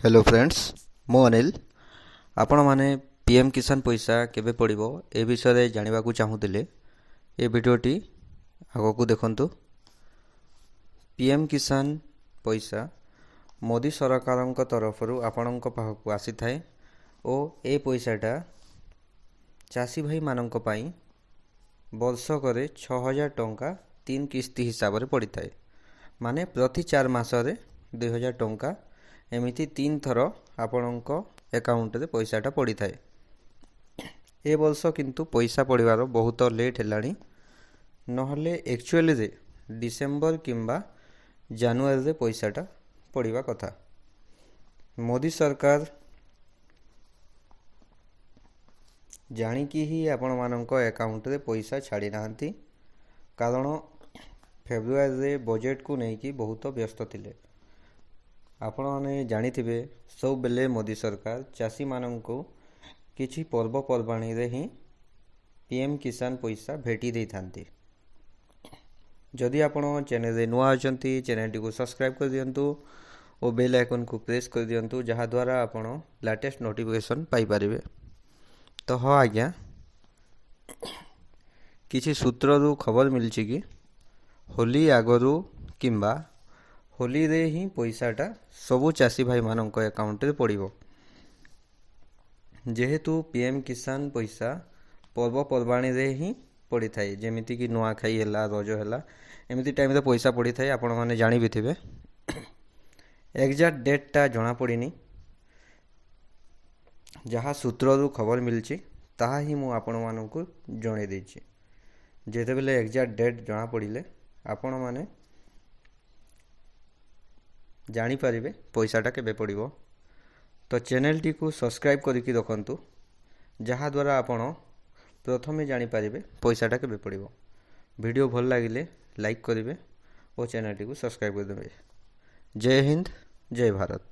Hello friends, ମୁଁ ଅନିଲ। ଆପଣମାନେ PM କିଷାନ ପଇସା କେବେ ପଡ଼ିବ, ଏ ବିଷୟରେ ଜାଣିବାକୁ ଚାହୁଁଥିଲେ ଏ ଭିଡ଼ିଓଟି ଆଗକୁ ଦେଖନ୍ତୁ। ପିଏମ୍ କିଷାନ ପଇସା ମୋଦି ସରକାରଙ୍କ ତରଫରୁ ଆପଣଙ୍କ ପାଖକୁ ଆସିଥାଏ ଓ ଏ ପଇସାଟା ଚାଷୀ ଭାଇମାନଙ୍କ ପାଇଁ ବର୍ଷକରେ 6000 ଟଙ୍କା ତିନି କିସ୍ତି ହିସାବରେ ପଡ଼ିଥାଏ। ମାନେ ପ୍ରତି 4 ମାସରେ 2000 ଟଙ୍କା, ଏମିତି ତିନି ଥର ଆପଣଙ୍କ ଆକାଉଣ୍ଟରେ ପଇସାଟା ପଡ଼ିଥାଏ। ଏ ବର୍ଷ କିନ୍ତୁ ପଇସା ପଡ଼ିବାର ବହୁତ ଲେଟ୍ ହେଲାଣି, ନହେଲେ ଆକ୍ଚୁଆଲିରେ ଡିସେମ୍ବର କିମ୍ବା ଜାନୁଆରୀରେ ପଇସାଟା ପଡ଼ିବା କଥା। ମୋଦି ସରକାର ଜାଣିକି ହିଁ ଆପଣମାନଙ୍କ ଆକାଉଣ୍ଟରେ ପଇସା ଛାଡ଼ି ନାହାନ୍ତି, କାରଣ ଫେବୃଆରୀରେ ବଜେଟକୁ ନେଇକି ବହୁତ ବ୍ୟସ୍ତ ଥିଲେ। ଆପଣମାନେ ଜାଣିଥିବେ, ସବୁବେଳେ ମୋଦି ସରକାର ଚାଷୀମାନଙ୍କୁ କିଛି ପର୍ବପର୍ବାଣୀରେ ହିଁ ପିଏମ୍ କିଷାନ ପଇସା ଭେଟି ଦେଇଥାନ୍ତି। ଯଦି ଆପଣ ଚ୍ୟାନେଲରେ ନୂଆ ଅଛନ୍ତି, ଚ୍ୟାନେଲଟିକୁ ସବସ୍କ୍ରାଇବ୍ କରିଦିଅନ୍ତୁ ଓ ବେଲ୍ ଆଇକନ୍କୁ ପ୍ରେସ୍ କରିଦିଅନ୍ତୁ, ଯାହାଦ୍ୱାରା ଆପଣ ଲାଟେଷ୍ଟ ନୋଟିଫିକେସନ୍ ପାଇପାରିବେ। ତ ହଁ ଆଜ୍ଞା, କିଛି ସୂତ୍ରରୁ ଖବର ମିଳିଛି କି ହୋଲି ଆଗରୁ କିମ୍ବା ହୋଲିରେ ହିଁ ପଇସାଟା ସବୁ ଚାଷୀ ଭାଇମାନଙ୍କ ଆକାଉଣ୍ଟରେ ପଡ଼ିବ। ଯେହେତୁ ପିଏମ୍ କିଷାନ ପଇସା ପର୍ବପର୍ବାଣୀରେ ହିଁ ପଡ଼ିଥାଏ, ଯେମିତିକି ନୂଆଖାଇ ହେଲା, ରଜ ହେଲା, ଏମିତି ଟାଇମ୍ରେ ପଇସା ପଡ଼ିଥାଏ, ଆପଣମାନେ ଜାଣି ବି ଥିବେ। ଏକ୍ଜାକ୍ଟ ଡେଟ୍ଟା ଜଣାପଡ଼ିନି, ଯାହା ସୂତ୍ରରୁ ଖବର ମିଳିଛି ତାହା ହିଁ ମୁଁ ଆପଣମାନଙ୍କୁ ଜଣାଇ ଦେଇଛି। ଯେତେବେଳେ ଏକ୍ଜାକ୍ଟ ଡେଟ୍ ଜଣାପଡ଼ିଲେ ଆପଣମାନେ ଜାଣିପାରିବେ ପଇସାଟା କେବେ ପଡ଼ିବ। ତ ଚ୍ୟାନେଲଟିକୁ ସବସ୍କ୍ରାଇବ୍ କରିକି ରଖନ୍ତୁ, ଯାହାଦ୍ୱାରା ଆପଣ ପ୍ରଥମେ ଜାଣିପାରିବେ ପଇସାଟା କେବେ ପଡ଼ିବ। ଭିଡ଼ିଓ ଭଲ ଲାଗିଲେ ଲାଇକ୍ କରିବେ ଓ ଚ୍ୟାନେଲଟିକୁ ସବସ୍କ୍ରାଇବ୍ କରିଦେବେ। ଜୟ ହିନ୍ଦ, ଜୟ ଭାରତ।